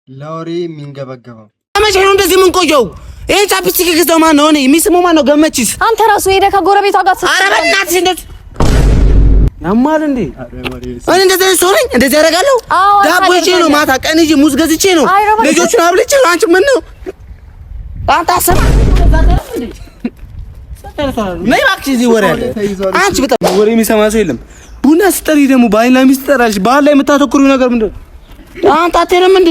ለወሬ የሚንገበገበው። መቼ ነው እንደዚህ የምንቆየው? ይሄ chapstick የገዛው ማን ነው? እኔ የሚስመው ማን ነው? ገመቺስ። አንተ ራሱ ሄደህ ከጎረቤቷ ጋር ኧረ በእናትሽ እንደት ያማል እንዴ? እኔ እንደዚህ አይነት ሰው ነኝ? እንደዚህ ያደርጋለሁ? ዳቦ ይዤ ነው፣ ማታ ቀን ይዤ ሙዝ ገዝቼ ነው፣ ልጆቹን አብልቼ ነው። አንቺ ምን ነው አንተ አሰማ ነይ እባክሽ፣ እዚህ ወሬ አለ። አንቺ በጣም ወሬ የሚሰማ ሰው የለም። ቡና ስጠሪ ደግሞ ባልና ሚስት ትጠራለች። ባህል ላይ የምታተኩሪው ነገር ምንድን ነው? አንተ አትሄድም እንዴ?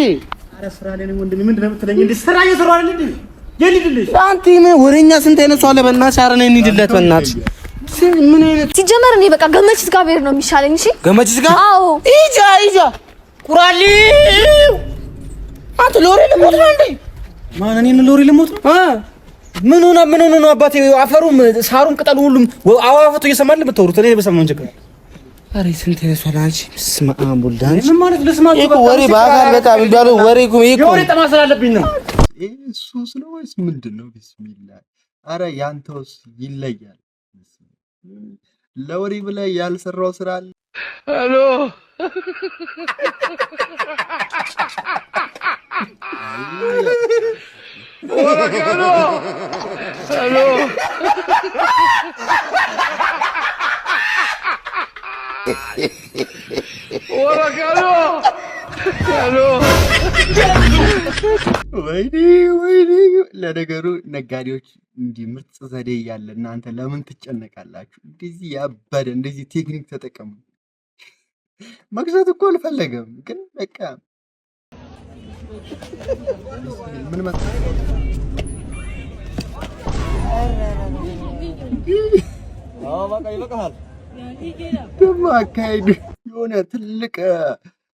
አንተ ምን ወሬኛ ስንት አይነት ሰው አለ። በእናትሽ ኧረ ነይ እንሂድለት። በእናትሽ ምን አይነት ሲጀመር እኔ በቃ ገመቺስ ጋር ብሄድ ነው የሚሻለኝ። እሺ ገመቺስ ጋር? አዎ። ኢጃ ኢጃ ቁራሌው አንተ ሎሬ ልሞት ነው እንዴ? ማን እኔን ሎሬ ልሞት ነው? ምን ሆነ ምን ሆነ ነው አባቴ? አፈሩም ሳሩም ቅጠሉ ሁሉም አዋፋቱ እየሰማን የምታወሩት እኔ በሰማሁ ችግር ኧረ ስንት አይነት ሰው አለ። አንቺ በስመ አብ ወልድ አንቺ ምን ማለት ልስማችሁ? ይሄ እኮ ወሬ በአካል በጣም የሚባለው ወሬ እኮ ይሄ እኮ የወሬ ጠማ ስላለብኝ ነው። ይሄ ሱስ ነው ወይስ ምንድን ነው? ቢስሚላ። አረ ያንተውስ ይለያል። ለወሬ ብለህ ያልሰራው ስራ አለ? Hello. Hello. Hello. Hello. ወይኔ ወይኔ! ለነገሩ ነጋዴዎች እንዲህ ምርጥ ዘዴ እያለ እናንተ ለምን ትጨነቃላችሁ? እንደዚህ ያበደ እንደዚህ ቴክኒክ ተጠቀሙ። መግዛት እኮ አልፈለገም፣ ግን በቃ ምን ደግሞ አካሄዱ የሆነ ትልቅ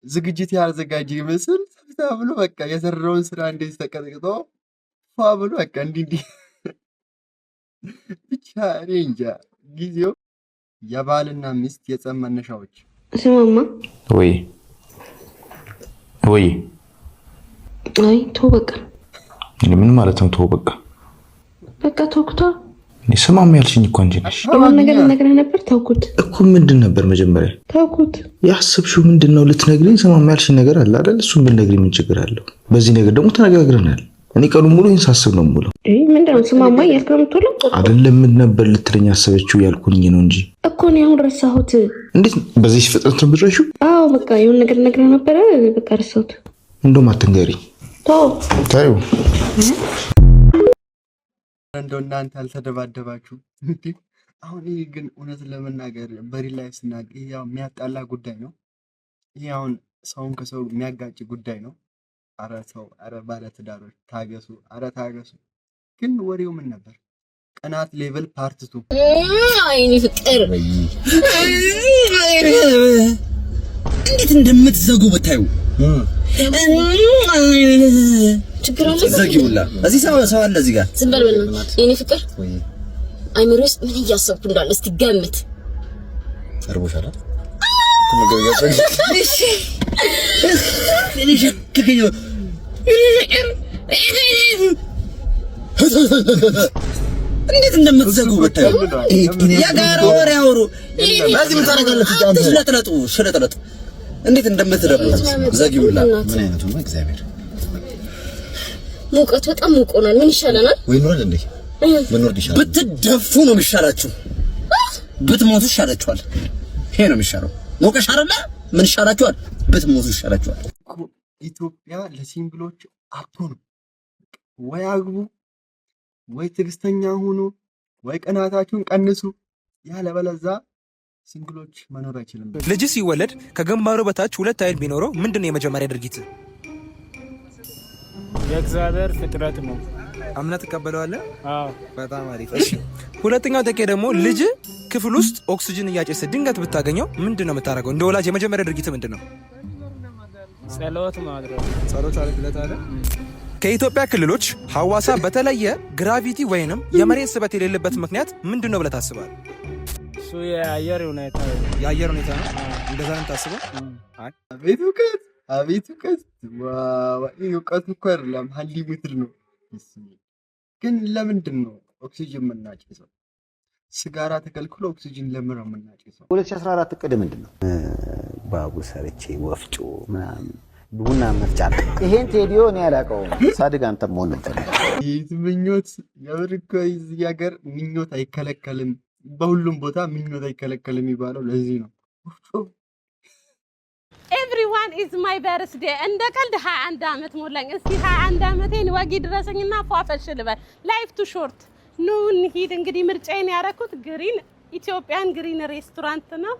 ዝግጅት ያዘጋጀ ይመስል ሰብታ ብሎ በቃ የሰራውን ስራ እንደዚህ ተቀጥቅጦ ፏ ብሎ በቃ እንዲህ እንዲህ ብቻ እኔ እንጃ። ጊዜው የባልና ሚስት የጸብ መነሻዎች። ስማማ። ወይ ወይ። አይ ተው በቃ። ምን ማለት ነው? ተው በቃ። በቃ ተውኩታ። ስማማ ያልሽኝ እኮ አንቺ ነሽ። የሆነ ነገር ልነግርህ ነበር ተውኩት። እኮ ምንድን ነበር መጀመሪያ? ተውኩት። ያሰብሽው ምንድን ነው? ልትነግሪኝ ስማማ ያልሽኝ ነገር አለ አይደል? እሱን ብትነግሪኝ ምን ችግር አለው? በዚህ ነገር ደግሞ ተነጋግረናል። እኔ ቀኑን ሙሉ ይህን ሳስብ ነው የምውለው። ምንድን ነው ስማማ እያልክ ነው የምትውለው? አይደለም፣ ምን ነበር ልትለኝ ያሰበችው ያልኩኝ ነው እንጂ። እኮ እኔ አሁን ረሳሁት። እንዴት በዚህ ፍጥነት ነው የምትረሺው? አዎ በቃ የሆነ ነገር ልነግርህ ነበረ፣ በቃ ረሳሁት። እንደውም አትንገሪኝ። ተው። ታዩ። እንደው እናንተ አልተደባደባችሁ እንዴ? አሁን ይህ ግን እውነት ለመናገር በ real life ስናገር ይሄ ያው የሚያጣላ ጉዳይ ነው። ይሄ አሁን ሰውን ከሰው የሚያጋጭ ጉዳይ ነው። አረ ሰው፣ አረ ባለትዳሮች ታገሱ፣ አረ ታገሱ። ግን ወሬው ምን ነበር? ቅናት level part 2። አይኔ ፍቅር፣ እንዴት እንደምትዘጉ ብታዩ። ችግር አለ? ዘጊውላ እዚህ ሰው ሰው አለ እዚህ ጋር። ዝም በል በእናትህ። የኔ ፍቅር፣ አይምሮ ውስጥ ምን እያሰብኩ እንዳለ እስቲ ገምት። እርቦሻል? እሺ እኔ ሸክከኝ። እንዴት እንደምትዘጉ ብታዩ። የጋራ ወሬ አውሩ። በዚህ ምን ታደርጋለህ? አትሽለጥለጡ፣ ሽለጥለጡ እንዴት እንደምትደብሩት ዘጊውላ። ምን አይነቱ ነው እግዚአብሔር። ሙቀቱ በጣም ሙቆናል። ምን ይሻለናል? ወይ ኑረድ እንዴ? ብንወርድ ይሻላል። ብትደፉ ነው የሚሻላችሁ። ብትሞቱ ይሻላችኋል። ይሄ ነው የሚሻለው። ሞቀሽ አይደለ? ምን ይሻላችኋል? ብትሞቱ ይሻላችኋል። ኢትዮጵያ ለ single ኦች አትሆንም። ወይ አግቡ፣ ወይ ትዕግስተኛ ሁኑ፣ ወይ ቅናታችሁን ቀንሱ። ያለበለዚያ single ኦች መኖር አይችልም። ልጅ ሲወለድ ከግንባሩ በታች ሁለት አይን ቢኖረው ምንድን ነው የመጀመሪያ ድርጊት? የእግዚአብሔር ፍጥረት ነው። አምነህ ትቀበለዋለህ? አዎ። በጣም አሪፍ። እሺ፣ ሁለተኛው ጥያቄ ደግሞ ልጅ ክፍል ውስጥ ኦክሲጅን እያጨሰ ድንገት ብታገኘው ምንድን ነው የምታደርገው? እንደ ወላጅ የመጀመሪያ ድርጊት ምንድን ነው? ጸሎት ማድረግ። ጸሎት አድርግለታለህ። ከኢትዮጵያ ክልሎች ሐዋሳ በተለየ gravity ወይንም የመሬት ስበት የሌለበት ምክንያት ምንድን ነው ብለህ ታስባለህ? እሱ የአየር ሁኔታ። የአየር ሁኔታ ነው። እንደዛ ነው የምታስበው? አቤት እውቀት፣ አቤት እውቀት! Wow! ይህ እውቀት እኮ አይደለም unlimited ነው። ግን ለምንድን ነው ኦክሲጅን የምናጨሰው? ሲጋራ ተከልክሎ ኦክሲጅን ለምን ነው የምናጨሰው? 2014 እቅድ ምንድን ነው? ባቡር ሰርቼ ወፍጮ ምናምን ቡና መፍጫ ነው። ይሄን ቴዲዮ እኔ አላውቀውም። ሳድግ አንተ መሆን ነው የምፈልገው። ይህ ምኞት የምር እኮ እዚህ ሀገር ምኞት አይከለከልም። በሁሉም ቦታ ምኞት አይከለከልም የሚባለው ለዚህ ነው። Everyone is my birthday። እንደ ቀልድ 21 ዓመት ሞላኝ። እስቲ 21 ዓመቴን ወጊ ድረሰኝና ፏፈሽ ልበል። Life too short። ኑ እንሂድ። እንግዲህ ምርጫዬን ያደረኩት Green Ethiopian Green Restaurant ነው።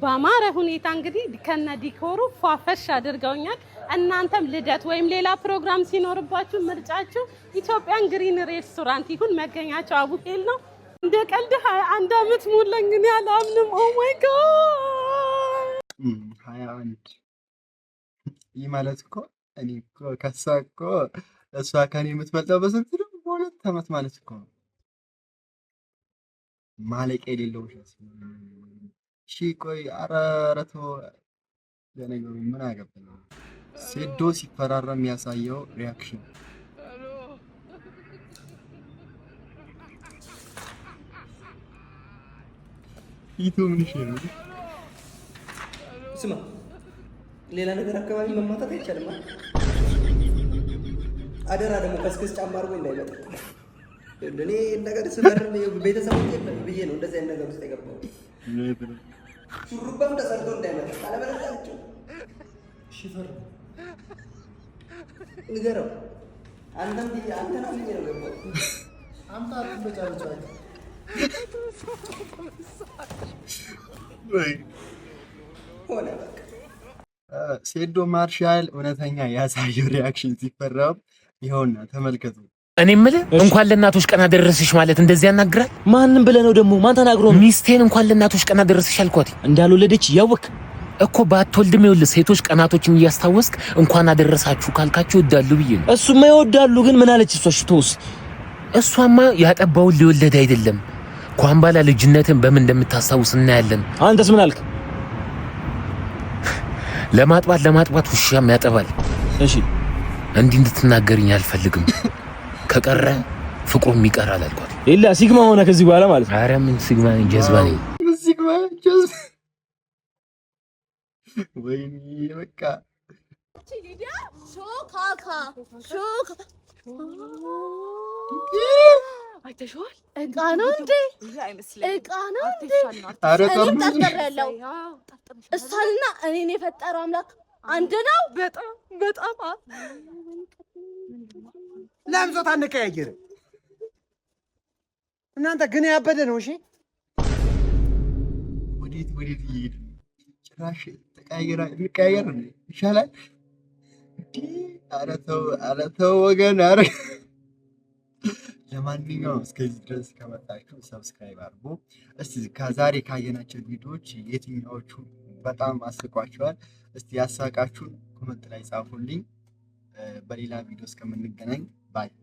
በአማረ ሁኔታ እንግዲህ ከነ decor ኡ ፏፈሽ አድርገውኛል። እናንተም ልደት ወይም ሌላ ፕሮግራም ሲኖርባችሁ ምርጫችሁ Ethiopian Green Restaurant ይሁን። መገኛቸው አቡሄል ነው። እንደ ቀልድ 21 ዓመት ሞላኝ። እኔ አላምንም። Oh my God። 21 ይህ ማለት እኮ እኔ እኮ ከእሷ እኮ እሷ ከኔ የምትበልጠው በስንት ነው? በ2 ዓመት ማለት እኮ ነው። ማለቂያ የሌለው ውሸት። እሺ ቆይ፣ ኧረ ኧረ ተው። ለነገሩ ምን አገባኝ። ሴዶ ሲፈራረም የሚያሳየው reaction። ፊቱ ምን ነው? ስማ፣ ሌላ ነገር አካባቢ መማታት አይቻልም። አደራ ደግሞ ከስክስ ጫማ አድርጎ እንዳይመጣ። እኔ ነገር ስፈርም ቤተሰቦቼ ብዬ ነው እንደዚህ አይነት ነገር ውስጥ የገባው። ሹሩባም ተሰርቶ እንዳይመጣ ካለበለዚያ ሽፈር ንገረው። አንተም አንተን አምኜ ነው ገባው። ሆነ በቃ። ሴዶ ማርሻል እውነተኛ ያሳየው reaction ሲፈራም ይኸውና ተመልከቱ። እኔ የምልህ እንኳን ለእናቶች ቀን አደረሰሽ ማለት እንደዚህ ያናግራል? ማንም ብለህ ነው ደግሞ? ማን ተናግሮ ነው? ሚስቴን እንኳን ለእናቶች ቀን አደረሰሽ አልኳት። እንዳልወለደች ያወክ እኮ ባትወልድም ይኸውልህ ሴቶች ቀናቶችን እያስታወስክ እንኳን አደረሳችሁ ካልካችሁ ይወዳሉ ብዬ ነው። እሱማ ይወዳሉ፣ ግን ምን አለች እሷ? ሽቶስ እሷማ ያጠባውን ሊወለድ አይደለም ኳምባላ ልጅነትን በምን እንደምታስታውስ እናያለን። አንተስ ምን አልክ? ለማጥባት ለማጥባት ውሻም ያጠባል። እሺ እንዲህ እንድትናገርኝ አልፈልግም። ከቀረ ፍቅሩም ይቀራል አልኳት። ኢላ sigma ሆነ ከዚህ በኋላ ማለት ነው። ኧረ ምን sigma ነኝ፣ ጀዝባ ነኝ። Sigma ጀዝባ። ወይኔ በቃ። ሾካካ ሾካ አይተሽዋል? እቃ ነው እንዴ? እቃ ነው እንዴ? ኧረ እኔም ጠርሙስ ነው። ጠርጥሬያለሁ። እሷንና እኔን የፈጠረው አምላክ አንድ ነው። በጣም በጣም። ለምን ጾታ አንቀያየርም? እናንተ ግን ያበደ ነው። እሺ። ወዴት ወዴት እየሄድ ነው? ጭራሽ ተቀያየራ እንቀያየር እንዴ? ይሻላል። እንዴ? ኧረ ተው፣ ኧረ ተው ወገን። ኧረ ለማንኛውም እስከዚህ ድረስ ከመጣችሁ subscribe አድርጉ። እስቲ ከዛሬ ካየናቸው ቪዲዮዎች የትኛዎቹ በጣም አስቋቸዋል? እስቲ ያሳቃችሁን comment ላይ ጻፉልኝ። በሌላ ቪዲዮ እስከምንገናኝ bye።